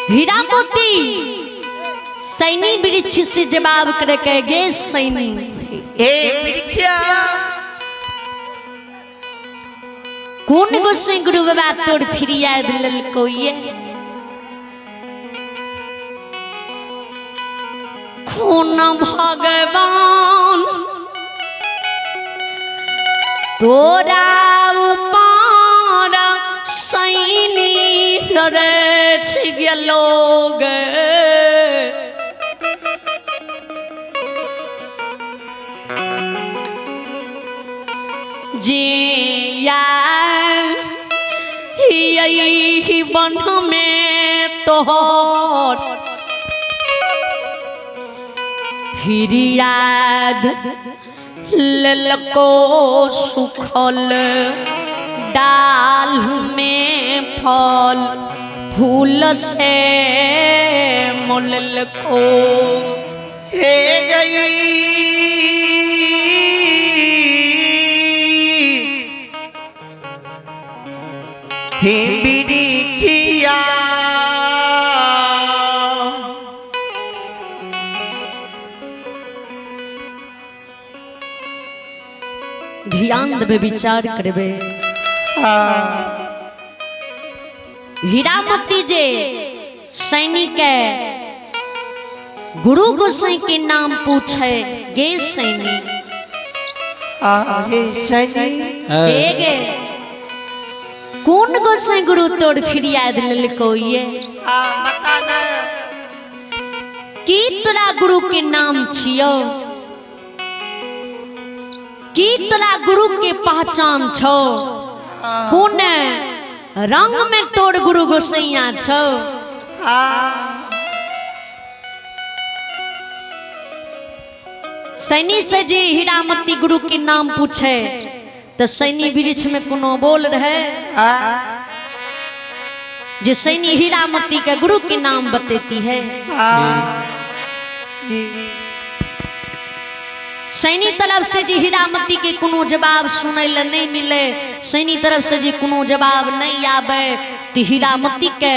हीरामोती सैनी वृक्ष से जवाब करे के गे सैनी। ए वृक्षा। कोन गोसाई गुरु बाबा तोर फिरियाद लेलको ये? खून भगवान तोरा ऊपर सैनी रच गेलो गे। जे या ही वन में तोहर फिरियाद ललको सुखल डाल में फल फूल से मोललको। हे गई हे बिरिचिया। ध्यान देबे, विचार करबे। हीरामती जे सैनिक के गुरु गोसाई के नाम पूछे गे सैनिक। हे सैनिक। हे गे कोन गोसाई गुरु तोड़ फिरियाद लेलको ये? बता ना। की तोरा गुरु के नाम छियो? की तोरा गुरु के पहचान छो? कोन रंग में तोर गुरु गोसैया छो? सैनी से जे हीरामती गुरु के नाम पूछे तो सैनी वृक्ष में कोनो बोल रहे जे सैनी हीरामती के गुरु के नाम बतेती है। जी। सैनी तरफ से जी हीरामती के कोनो जवाब सुनै ल नहीं मिले, सैनी तरफ से जी कोनो जवाब नहीं आवे तो हीरामती के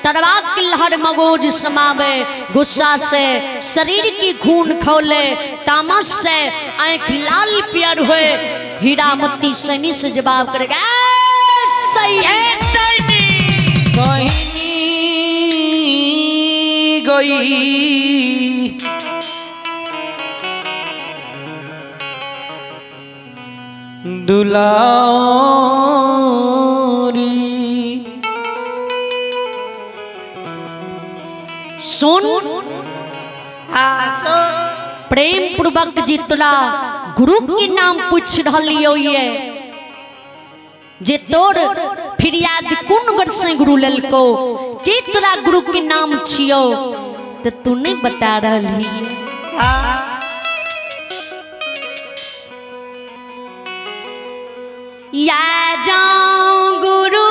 तरवा के लहर मगोज समावे, गुस्सा से शरीर की खून खोले, तामस से आंख लाल पियर हुए। हीरामती सैनी से जवाब करेगा सही है सैनी गई दुलारी। सुन प्रेम पूर्वक जितला गुरु के नाम पूछ रहियो ये जे तोर फिरियाद कोन गोसाई गुरु लेलको, के तोरा गुरु के नाम छियो, तो तू नहीं बता रही। या जाऊं गुरु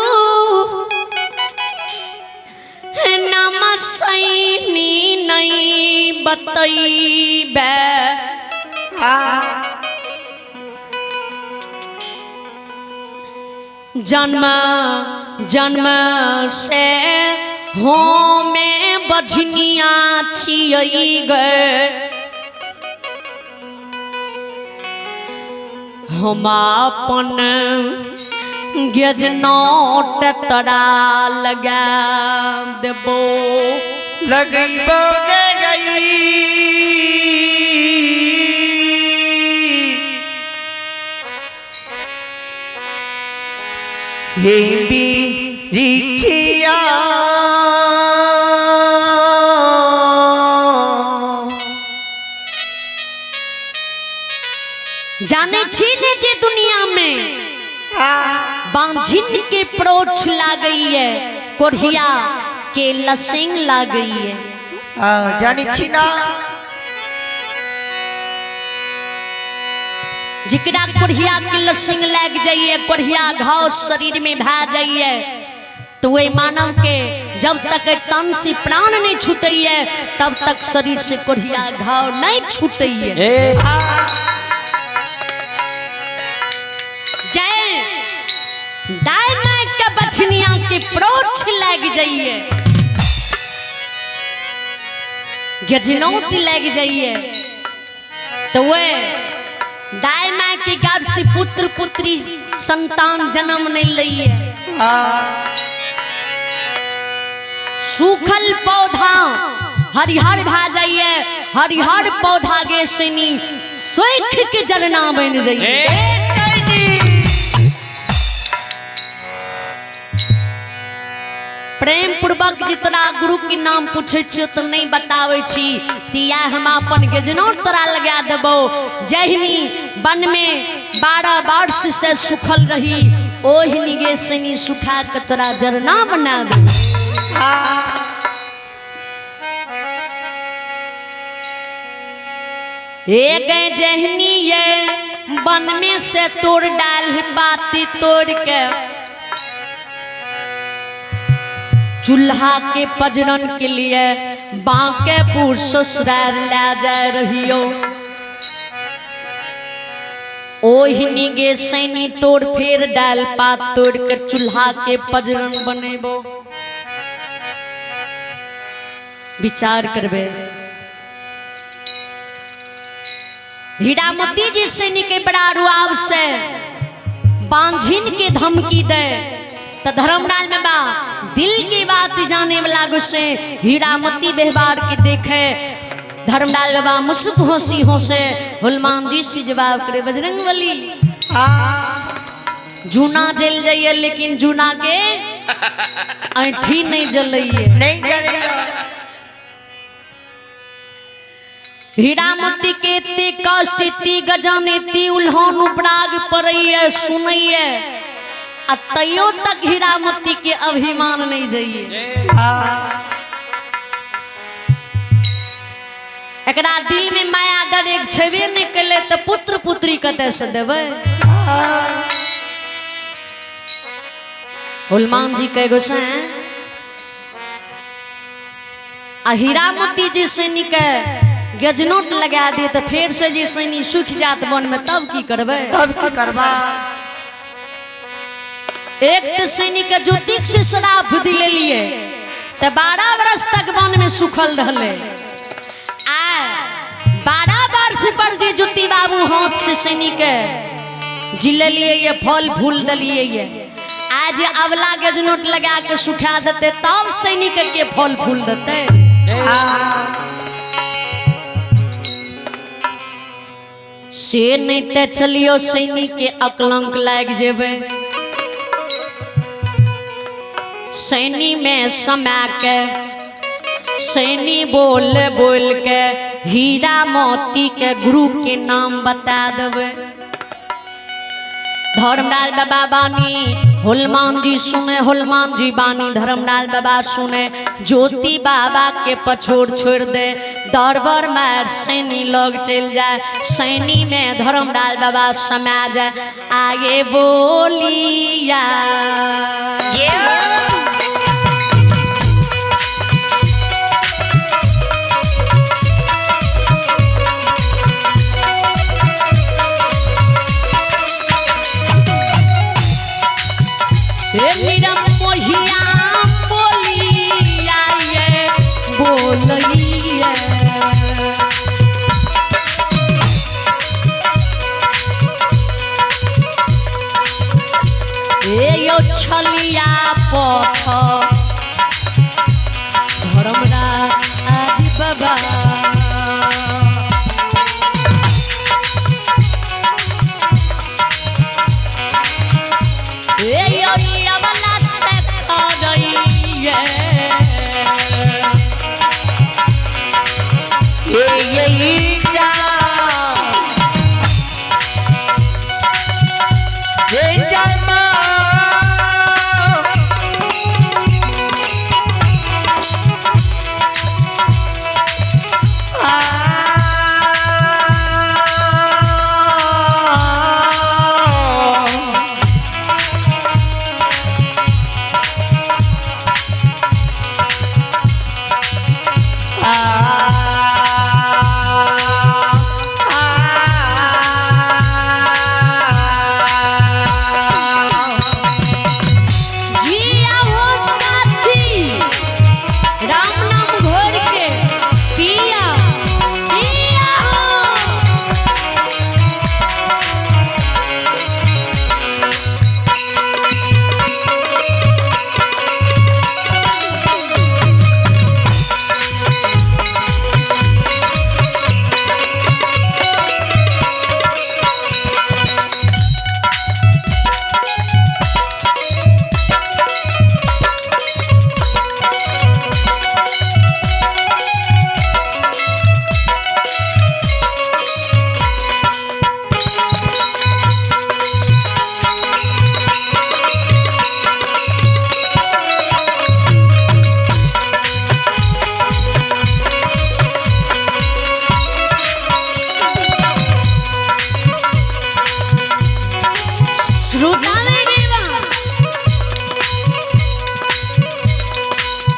नाम सैनी नहीं बतैबे, जन्म जन्म से हो में बझनिया छियै गे, हम अपन गेजनोट तोरा लगा देबो। लगैबो गे गई हे बिरिचिया। जाने छी ने जे दुनिया में बांझिन के प्रोछ लागई है, कोढ़िया के लसिंग लागई है। जानी छी ना। जिकरा कोढ़िया के लसिंग लाग जाइए, कोढ़िया घाव शरीर में भा जाइए, तो वे मानव के जब तक तन से प्राण नहीं छूटैये तब तक शरीर से कोढ़िया घाव नहीं छूटैये। जय दाय माय के बछनिया के प्रोछ लग जाइए, गजनौट लागि जाइए तो वे दाय माय के गर्भ से पुत्र पुत्री संतान जन्म नहीं लइए। सूखल पौधा हरिहर भा जाइए, हरिहर पौधा के सैनी सोख के जरना बन जाइए। प्रेम पूर्वक जितना गुरु के नाम पूछे छियो तो नहीं बतावे छी तिया हम अपन गजनो तोरा लगा देबो। जहिनी वन में 12 वर्ष से सुखल रही ओहिनी गे सनी सुखा के तोरा जरना बना देबो। एक जहनी ये वन में से तोड़ डाल बाती तोड़ के चूल्हा के पजरन के लिए बांकेपुर ससुराल ला जा रहियो। ओहिनी गे सैनी तोड़ फेर डाल पात तोड़ के चूल्हा के पजरन बनेबो। विचार करबे हीरामती जी सैनी के बड़ा रुआब से बांझिन के धमकी दे तो धर्मराज में बा दिल की बात जाने वाला गुस्से हीरामती व्यवहार के देखे धर्मराज बाबा मुस्क हंसी हंसे हनुमान जी से जवाब करे बजरंग बली जूना जल जाइए लेकिन जूना के ऐठी नहीं जलइए नहीं जलेगा। हीरामती के इतने कष्ट इतनी गजन इतनी उल्हन उपराग पड़ैये सुनैये आ तैयो तक हीरामती के अभिमान नहीं जाइए। एकरा दिल में माया डर एक छेबे नहीं कैले तो पुत्र पुत्री कतऽ से देबै। हनुमान जी के गोसाई आ हीरामती जी सैनी के गजनोट लगा दिए तो फेर से जे सैनी सूख जात वन में तब की करबै, तब की करबा। एक तो सैनी के ज्योतिष से श्राप दिलेलिए तो 12 वर्ष तक वन में सुखल रहले। आ 12 वर्ष पर जे ज्योति बाबू हाथ से सैनी के जिलेलिए ये फल फूल दलिए ये आज अवला गजनोट लगा के सुखा देते तब सैनिक के फल फूल देते। से नहीं ते चलियो सैनिक के अकलंक लाग जेबे। सैनी में समा के सैनी बोल बोल के हीरा मोती के गुरु के नाम बता देवे। धर्मलाल बाबा बानी हनुमान जी सुने, हनुमान जी बानी धर्मलाल बाबा सुने, ज्योति बाबा के पछोड़ छोड़ दे दरबार मार सैनी लोग चल जाए। सैनी में धर्मलाल बाबा समा जाए आगे बोलिया बोलिया ए यो छलिया पथ धर्मराज बाबा ए यो अबला से करैये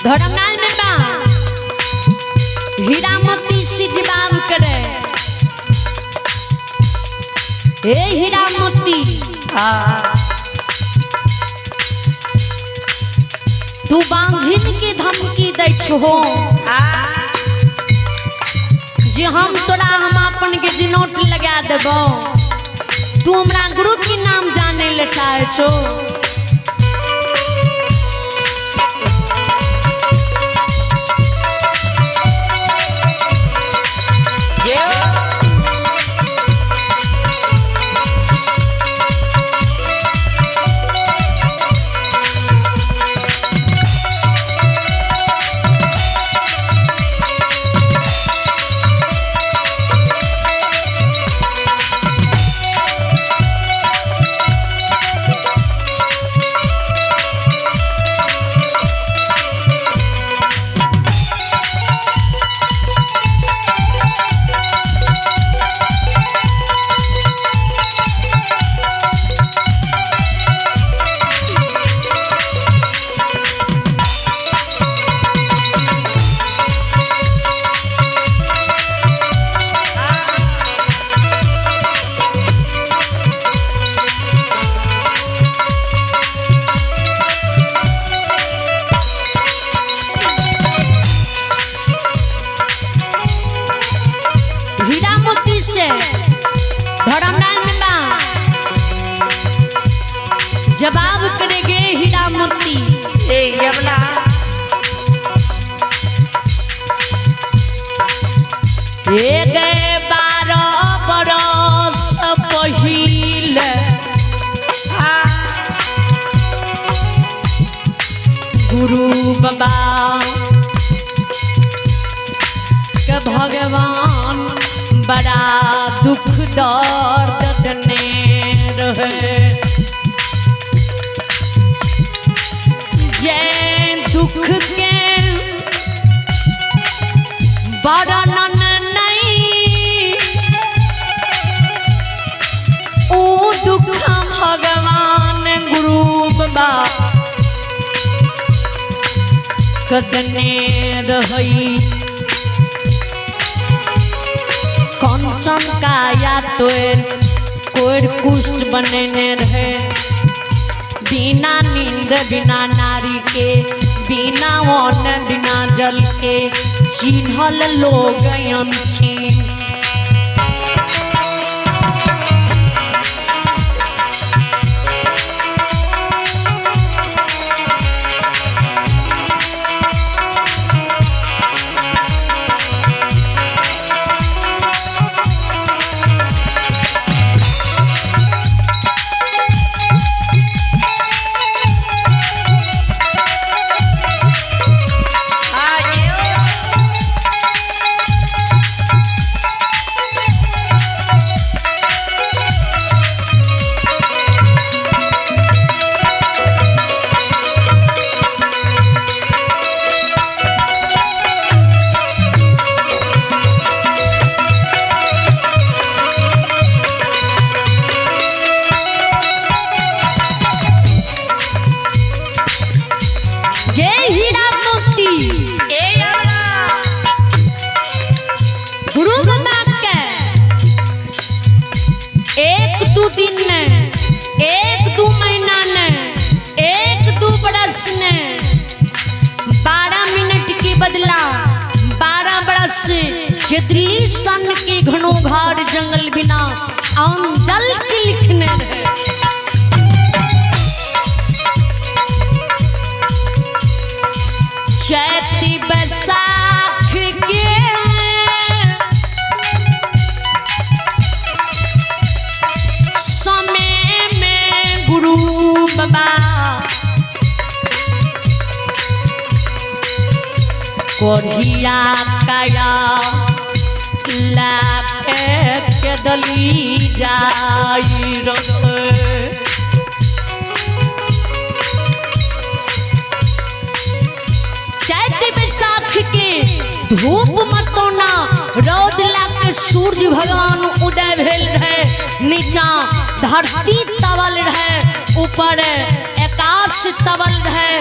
धर्मलाल में बा हीरामती से जवाब करे, हे हीरामती, तू बांझिन के धमकी दै छहो जे हम तोरा हम अपन के जिनोट लगा देबो, तू हमरा गुरु के नाम जाने ले चाहे छो। हीरामती से धर्मलाल में बा जवाब करेंगे हीरामती, ए यमला, एक 12 बरस पहिले गुरु बाबा के भगवान बड़ा दुख दर्द देने रहे, जे दुख के वर्णन नहीं ऊ दुख भगवान गुरु बाबा कदने रही। कंचन काया तोर कोर कुष्ठ बनेने रहे, बिना नींद बिना नारी के, बिना अन्न बिना जल के चिन्हल लोग अनचिन्ह। गे हीरामती, ए यमला, गुरु बाबा के 1-2 दिन ने, 1-2 महीना ने, 1-2 बरस ने, 12 मिनट के बदला 12 बरस क्षेत्रीय सन के घनो घार जंगल बिना आम जल के लिखने रहे। चैती बैसाख के समय में गुरु बाबा कोढ़िया काया लाके के दली जाई रे। चैत बैसाख के धूप मतोना रौद लाके सूर्य भगवान उदय भेल रहे, नीचा धरती तवल रहे, ऊपर आकाश तवल रहे।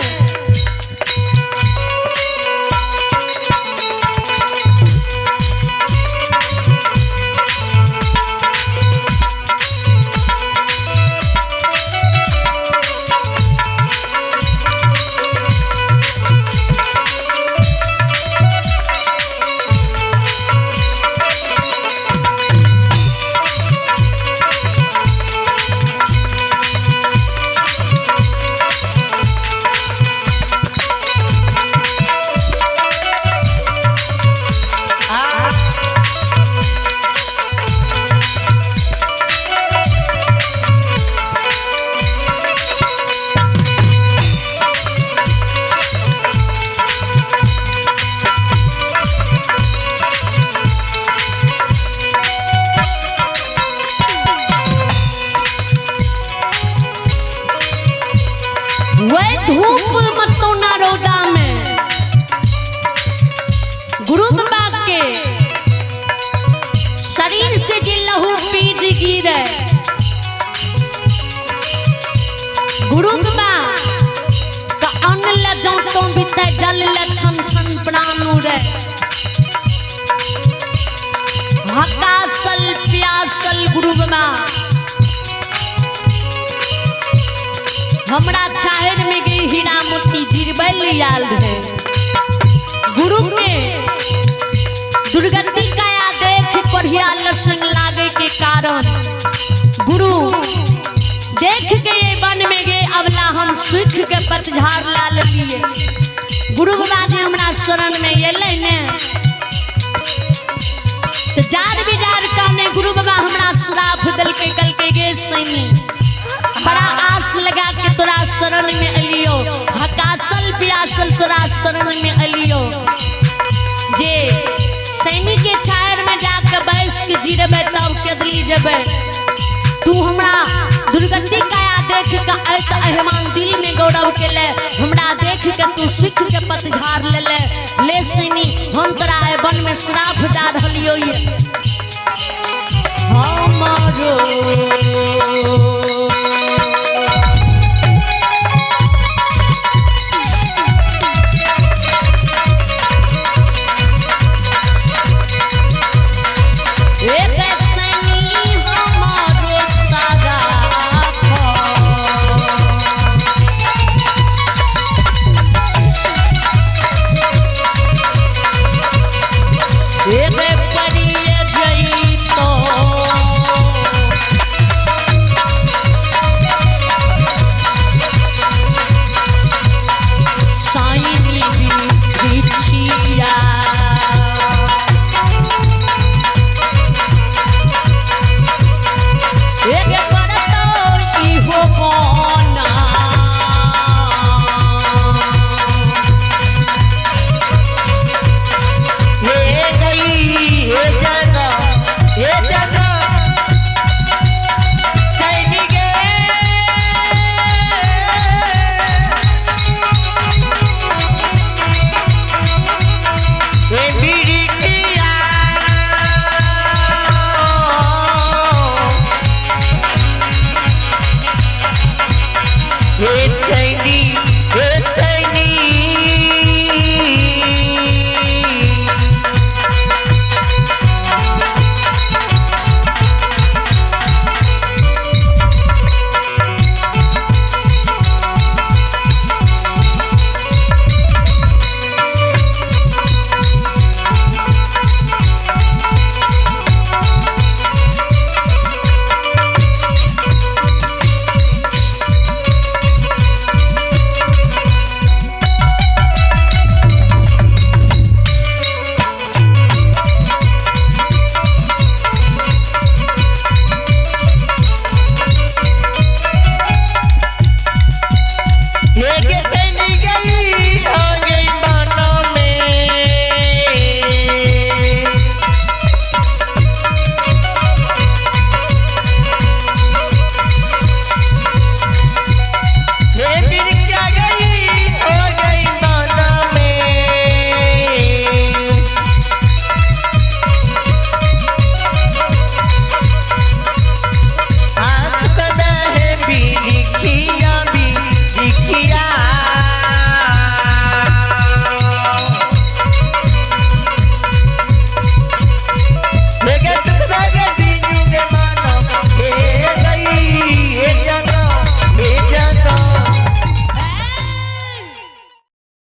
गुरु बाबा का अन्न ले जाऊं तो बीते जल ले छन छन प्राण उड़े। हकासल प्यासल गुरु बाबा हमरा छाहर में गई हीरा मोती जिरबै आयल रहे। गुरु के दुर्गति काया देख कोढ़िया लसंग लागे के कारण गुरु देख के ये वन में गए अबला हम सुख के पतझाड़ ला लिए। गुरु बाबा जी हमरा शरण में एलै ने तो जार बिजार कहने गुरु बाबा हमरा श्राप देलकै, कहलकै गे सैनी बड़ा आस लगा के तोरा शरण में एलियो, हकासल प्यासल तोरा शरण में एलियो, जे सैनी के छायर में जाके बैस के जिरबे तब केदली जेबे। तू हमरा दुर्गति काया देख के ऐत अहमान दिल में गौरव के ले, हमरा देख के तू सुख के पतझाड़ ले ले, ले सैनी हम तोरा ए वन में श्राप जा रहलियो ये। हमारो